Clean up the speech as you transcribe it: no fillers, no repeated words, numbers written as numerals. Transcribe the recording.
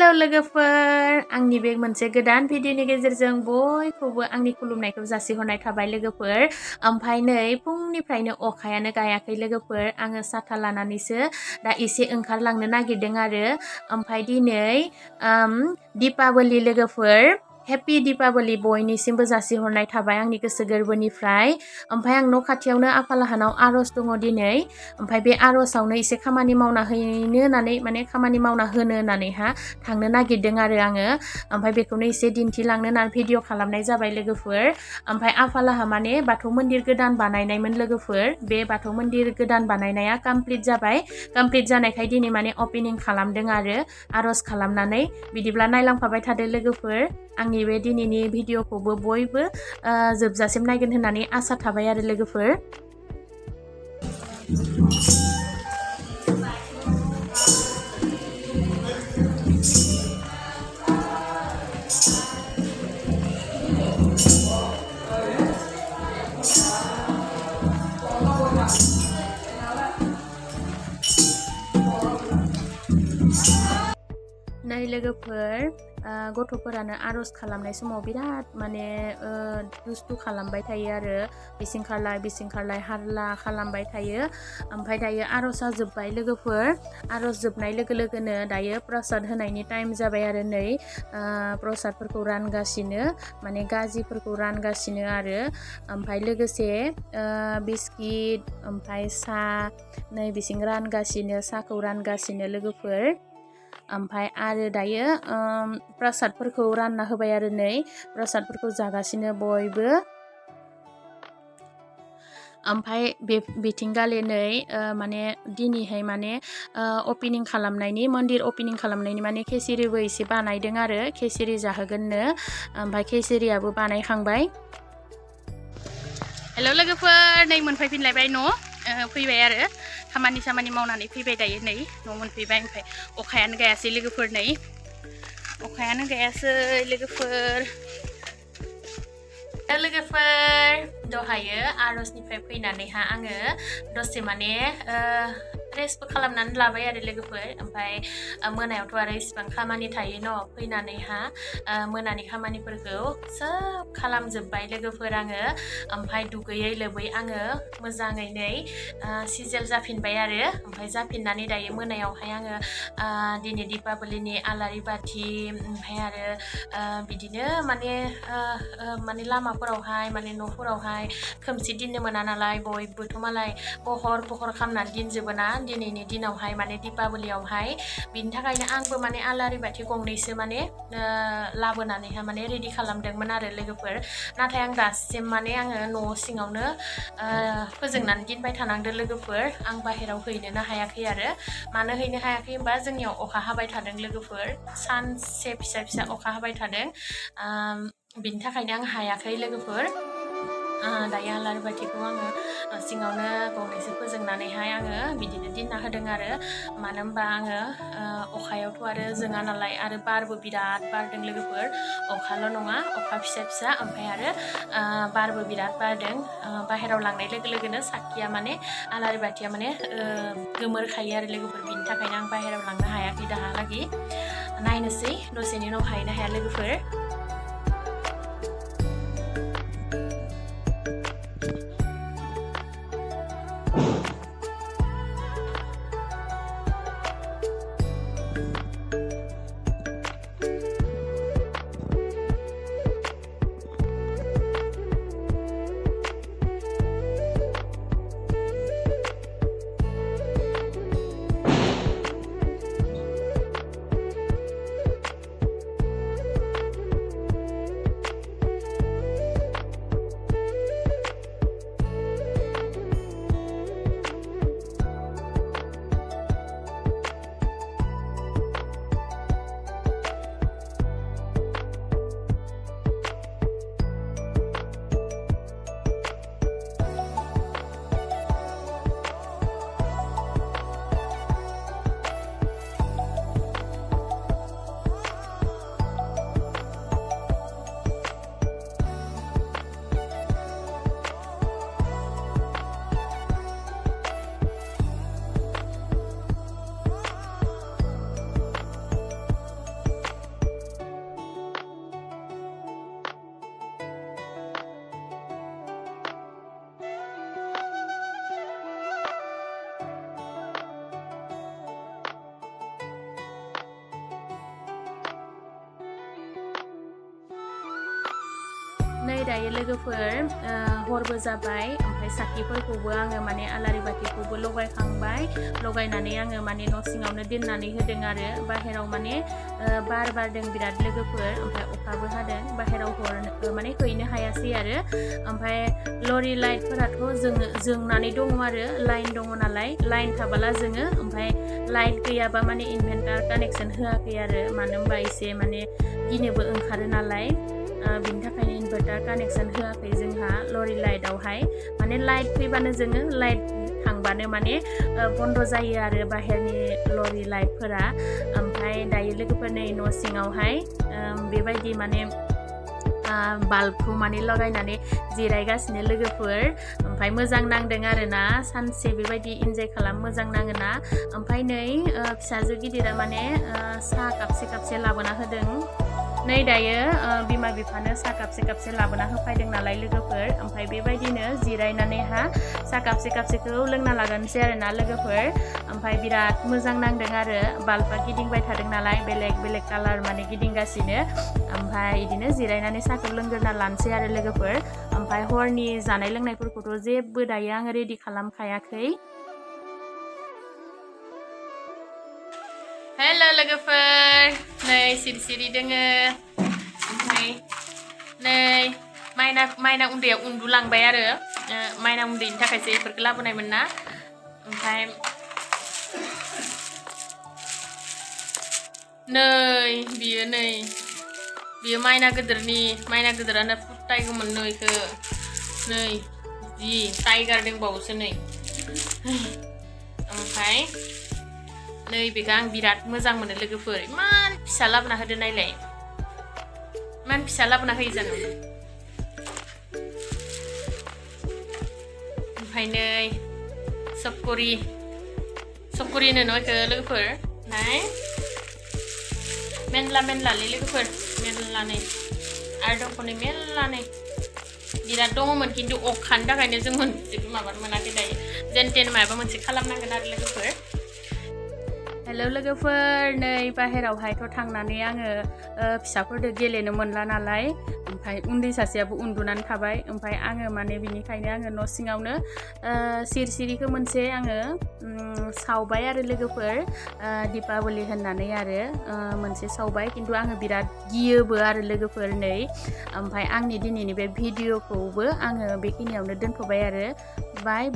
hello लोगोफोर आंनि बे मोनसे गोदान भिडिअनि गेजेरजों बयखौबो आंनि खुलुमनायखौ जासिहरनाय थाबाय लोगोफोर ओमफ्राय नै फुंनिफ्रायनो अखायानो गायाखै लोगोफोर आङो साथा लानानैसो दा एसे ओंखारलांनो नागिरदों आरो ओमफ्राय दिनै दीपावली लोगोफोर हेपि दीपावली बयनिसिमबो जासिहरनाय थाबाय आंनि गोसो गोरबोनिफ्राय ओमफ्राय आं न' खाथियावनो आफालाहानाव आर'ज दङ दिनै ओमफ्राय बे आर'जआवनो एसे खामानि मावना हैनो होननानै माने खामानि मावना होनो होननानैहा थांनो नागिरदों आरो आङो ओमफ्राय बेखौनो एसे दिन्थिलांनो होननानै भिडिअ खालामनाय जाबाय लोगोफोर ओमफ्राय आफालाहा माने बाथौ मन्दिर गोदान बानायनायमोन लोगोफोर बे बाथौ मन्दिर गोदान बानायनाया कमप्लिट जाबाय कमप्लिट जानायखाय दिनै माने अपेनिं खालामदों आरो आर'ज खालामनानै बिदिब्ला नायलांफाबाय थादो लोगोफोर आंनि बे दिनैनि भिडिअखौबो बयबो जोबजासिम नायगोन होननानै आसा थाबाय आरो लोगोफोर नै लोगोफोर गथ'फोरानो आर'ज खालामनाय समाव बिराद माने दुस्थु खालामबाय थायो आरो बिसिं खारलाय हारला खालामबाय थायो ओमफ्राय दायो आर'जआ जोब्बाय लोगोफोर आर'ज जोबनाय लोगो लोगोनो दायो प्रसाद होनायनि टाइम जाबाय आरो नै प्रसादफोरखौ रानगासिनो माने गाजिफोरखौ रानगासिनो आरो ओमफ्राय लोगोसे बिस्किट ओमफ्राय साहा नै बिसिं रानगासिनो साहाखौ रानगासिनो लोगोफोर ओमफ्राय आरो दायो प्रसादफोरखौ रानना होबाय आरो नै प्रसादफोरखौ जागासिनो बयबो ओमफ्राय बेथिंगाले नै माने दिनैहाय माने अपेनिं खालामनायनि मन्दिर अपेनिं खालामनायनि माने खेसिरिबो एसे बानायदों आरो खेसिरि जाहोगोननो ओमफ्राय खेसिरियाबो बानायखांबाय हेलौ लोगोफोर नै मोनफैफिनलायबाय न' फैबाय आरो खामानि मावनानै फैबाय दायो नै न' मोनफैबाय ओमफ्राय अखायानो गायासै लोगोफोर नै अखायानो गायासै लोगोफोर दहायो आर'जनिफ्राय फैनानैहा आङो दसे माने रेस्टबो खालामनानै लाबाय आरो लोगोफोर ओमफ्राय मोनायावथ' आरो इसिबां खामानि थायो न' फैनानैहा मोनानि खामानिफोरखौ सोब खालामजोब्बाय लोगोफोर आङो ओमफ्राय दुगैयै लोबै आङो मोजाङै सिजेल जाफिनबाय आरो ओमफ्राय जाफिननानै दायो मोनायावहाय आङो दिनै दीपावलीनि आलारि बाथि ओमफ्राय आरो बिदिनो माने लामाफोरावहाय माने न'फोरावहाय खोमसि दिननो मोना नालाय बयबोथ' मालाय पहर खालामनानै दिनजोबोना दिनैनि दिनावहाय माने दीपावलीयावहाय बिनि थाखायनो आंबो माने आलारि बाथि गंनैसो माने लाबोनानैहाय माने रेडि खालामदोंमोन आरो लोगोफोर नाथाय आं दासिम माने आङो न' सिङावनो फोजोंनानै दोनबाय थानांदों लोगोफोर आं बाहेराव हैनोनो हायाखै आरो मानो हैनो हायाखै होनबा जोंनियाव अखा हाबाय थादों लोगोफोर सानसे फिसा अखा हाबाय थादों बिनि थाखायनो आं हायाखै लोगोफोर दायो आलारि बाथिखौ आङो सिङावनो गंनैसो फोजोंनानैहाय आङो बिदिनो दोनना होदों आरो मानो होनबा आङो अखायावथ' आरो जोङा नालाय आरो बारबो बिराद बारदों लोगोफोर अखाल' नङा अखा फिसा ओमफ्राय आरो बारबो बिराद बारदों बाहेराव लांनाय लोगो लोगोनो साखिया माने आलारि बाथिया माने गोमोरखायो आरो लोगोफोर बिनि थाखायनो आं बाहेराव लांनो हायाखै दाहालागि नायनोसै दसेनि उनाव हायनो हाया लोगोफोर नै दायो लोगोफोर हरबो जाबाय ओमफ्राय साथिफोरखौबो आङो माने आलारि बाथिखौबो लगायखांबाय लगायनानै आङो माने न' सिङावनो दोननानै होदों आरो बाहेराव माने बार बारदों बिराद लोगोफोर ओमफ्राय अखाबो हादों बाहेराव माने हैनो हायासै आरो ओमफ्राय लरि लाइटफोराथ' जोंनानै दङ आरो लाइन दङ नालाय लाइन थाबाला जोङो ओमफ्राय लाइट गैयाबा माने इनभार्टार कानेक्सन होआखै आरो मानो होनबा एसे माने गिनोबो ओंखारो नालाय बिनि थाखायनो इनभार्टार कानेक्सन होआखै जोंहा लरि लाइटआवहाय माने लाइट फैबानो जोङो लाइट थांबानो माने बन्द जायो आरो बाहेरनि लरि लाइटफोरा ओमफ्राय दायो लोगोफोर नै न' सिङावहाय बेबायदि माने बाल्बखौ माने लगायनानै जिरायगासिनो लोगोफोर ओमफ्राय मोजां नांदों आरोना सानसे बेबायदि इन्जय खालाम मोजां नाङोना ओमफ्राय नै फिसाजो गिदिरा माने साहा कापसे लाबोना होदों नै दायो बिमा बिफानो साहा कापसे लाबोना होफैदों नालाय लोगोफोर ओमफ्राय बेबायदिनो जिरायनानैहा साहा कापसेखौ लोंना लागोनसै आरोना लोगोफोर ओमफ्राय बिराद मोजां नांदों आरो बाल्बा गिदिंबाय थादों नालाय बेलेग कालार माने गिदिंगासिनो ओमफ्राय बिदिनो जिरायनानै साहाखौ लोंग्रोना लानोसै आरो लोगोफोर ओमफ्राय हरनि जानाय लोंनायफोरखौथ' जेबो दायो आङो रेडि खालामखायाखै हेल' लोगोफोर नै सिरि दोङो ओमफ्राय नै माइना उन्दैया उन्दुलांबाय आरो माइना उन्दैनि थाखायसो बेफोरखौ लाबोनायमोन ना ओमफ्राय नै बियो माइना गिदिरानो फुटायगौमोन नैखौ नै जि टाइगार दंबावोसो नै ओमफ्राय नै बेखौ आं बिराद मोजां मोनो लोगोफोर इमान फिसा लाबोना होदो नायलाय इमान फिसा लाबोना होयो जानो ओमफ्राय नै सकरि होनो नयखौ लोगोफोर नाय मेनलालै लोगोफोर मेनला नै आरो दंखौनो मेनला नै बिराद दङमोन खिन्थु अखानि थाखायनो जों मोनसेबो माबानो मोनाखै दायो जेन तेन माबा मोनसे खालामनांगोन आरो लोगोफोर हेल' लोगोफोर नै बाहेरावहायथ' थांनानै आङो फिसाफोरजों गेलेनो मोनला नालाय ओमफ्राय उन्दै सासेयाबो उन्दुनानै थाबाय ओमफ्राय आङो माने बिनिखायनो आङो न' सिङावनो सिरिखौ मोनसे आङो सावबाय आरो लोगोफोर दिपावली होननानै आरो मोनसे सावबाय खिन्थु आङो बिराद गियोबो आरो लोगोफोर नै ओमफ्राय आंनि दिनैनि बे भिडिअ'खौबो आङो बेखिनियावनो दोनथ'बाय आरो बाय